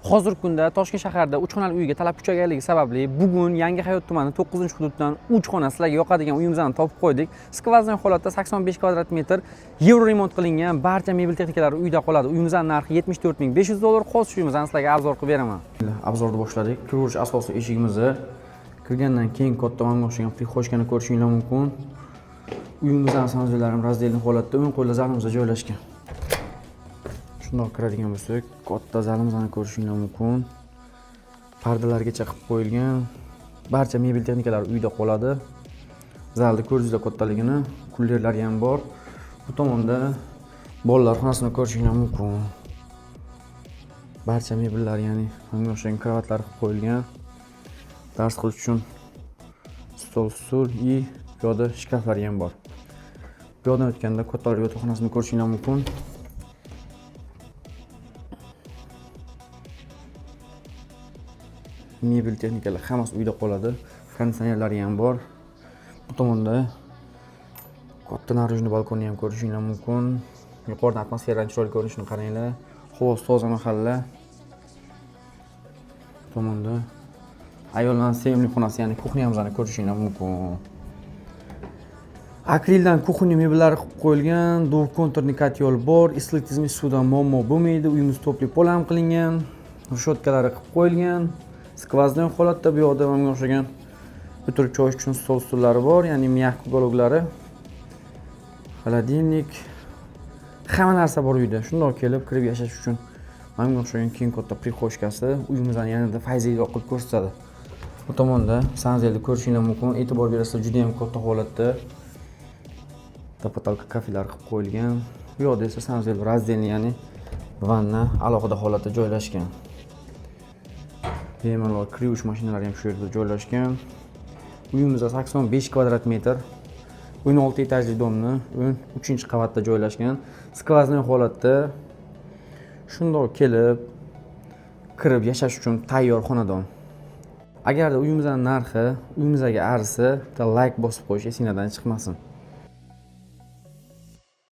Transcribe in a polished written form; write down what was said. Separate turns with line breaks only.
Hozirgi kunda Toshkent shahrida 3 xonali uyga talab kuchayganligi sababli bugun Yangi Hayot tumani 9-hududdan 3 xona sizlarga yoqadigan uyimizni topib qo'ydik. Сквозной holatda 85 kvadrat metr, yevro remont qilingan, barcha mebel texnikalari uyda qoladi. Uyimizning narxi 74 500 dollar. Hozir shu uyimizni sizlarga обзор qilib beraman. Обзор ni boshladik. Kiraverish asosiy eshigimizni kirgandan keyin katta manga o'xshagan прихожка ni ko'rishinglar mumkin. Uyimizning санузел lari ham раздельный holatda o'ng qo'lda zalimizda joylashgan. Shundoq kiradigan bo'lsak, katta zalimizni ko'rishinglar mumkin. Pardalargacha qilib qo'yilgan. Barcha mebel texnikalari uyda qoladi. Zalni ko'rdingizlar kattaligini, kullerlari ham bor. Bu tomonda bolalar xonasini ko'rishinglar mumkin. Barcha mebellar, ya'ni manga o'xshagan kravatlar qilib qo'yilgan. Dars qilish uchun stol, stul и bu yoqda shkaflari ham bor. Bu yoqdan o'tganda kattalar yotoqxonasini ko'rishinglar mumkin. Mebel texnikalar hammasi uyda qoladi. Konditsionerlari ham bor. Bu tomonda katta наружный balkonni ham ko'rishinglar mumkin. Yuqoridan atmosferani chiroyli ko'rinishini qaranglar. Havosi toza mahalla. Bu tomonda ayollarning sevimli xonasi, ya'ni кухня mizni ko'rishinglar mumkin. Akrildan кухня mebellari qilib qo'yilgan, двухконтурный котел bor, isitizmi suvdan muammo bo'lmaydi. Uyimiz тёплый пол ham qilingan, решётка lari qilib qo'yilgan. Сквозной holatda bu yoqda manga o'xshagan o'tirib choy ichish uchun stol, stullari bor, ya'ni мягкий уголок lari. Холодильник, hamma narsa bor uyda. Shundoq kelib kirib yashash uchun manga o'xshagan keng katta прихожка si uyimizni yanada fayzliroq qilib ko'rsatadi. Bu tomonda санузел ni ko'rishinglar mumkin. E'tibor berasizlar, juda ham katta holatda. До потолка kafelar qilib qo'yilgan. Bu yoqda esa санузел раздельный, ya'ni vanna alohida holatda joylashgan. Bemalol kir yuvish mashinalari ham shu yerda joylashgan. Uyimizda 85 kvadrat metr, 16 etajli дом ni 13 qavatda joylashgan. Сквозной holatda shundoq kelib kirib yashash uchun tayyor xonadon. Agarda uyimizning narxi uyimizga arzisa, bitta layk bosib qo'yish esinglardan chiqmasin.